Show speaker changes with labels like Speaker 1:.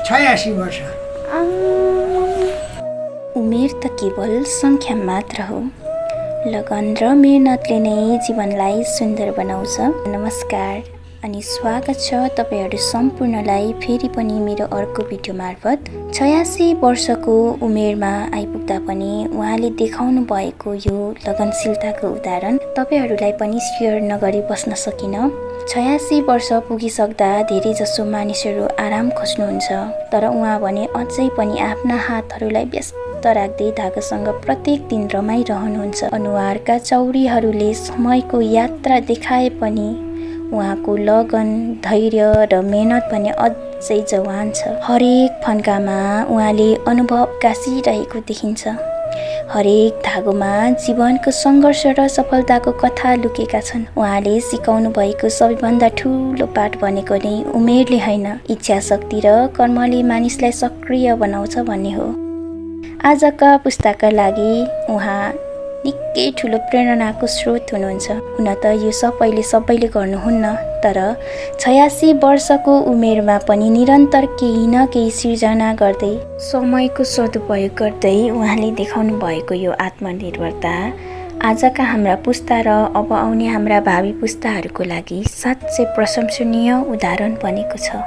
Speaker 1: 86 वर्ष।
Speaker 2: उमेर त केवल सङ्ख्या मात्र हो। लगन र मेहनतले नै जीवनलाई सुन्दर बनाउँछ। नमस्कार अनि स्वागत छ तपाईहरू सम्पूर्णलाई फेरि पनि मेरो अर्को भिडियो मार्फत। 86 वर्षको उमेरमा आइपुग्दा पनि उहाँले देखाउनु भएको यो लगनशीलताको उदाहरण तपाईहरूलाई पनि सेयर नगरी बस्न सकिन। 86 वर्ष पुगिसक्दा धेरै जसो मानिसहरू आराम खोज्नुहुन्छ, तर उहाँ भने अझै पनि आफ्ना हातहरूलाई व्यस्त राख्दै धागोसँग प्रत्येक दिन रमाइरहनुहुन्छ। अनुहारका चौरीहरूले समयको यात्रा देखाए पनि उहाँको लगन, धैर्य र मेहनत भने अझै जवान छ। हरेक फन्कामा उहाँले अनुभव गाँसिरहेको देखिन्छ। हरेक धागोमा जीवनको सङ्घर्ष र सफलताको कथा लुकेका छन्। उहाँले सिकाउनु भएको सबैभन्दा ठुलो पाठ भनेको नै उमेरले होइन, इच्छा शक्ति र कर्मले मानिसलाई सक्रिय बनाउँछ भन्ने हो। आजका पुस्ताका लागि उहाँ निकै ठुलो प्रेरणाको स्रोत हुनुहुन्छ। हुन त यो सबैले गर्नुहुन्न, तर 86 वर्षको उमेरमा पनि निरन्तर केही न केही सृजना गर्दै समयको सदुपयोग गर्दै उहाँले देखाउनु भएको यो आत्मनिर्भरता आजका हाम्रा पुस्ता र अब आउने हाम्रा भावी पुस्ताहरूको लागि साँच्चै प्रशंसनीय उदाहरण बनेको छ।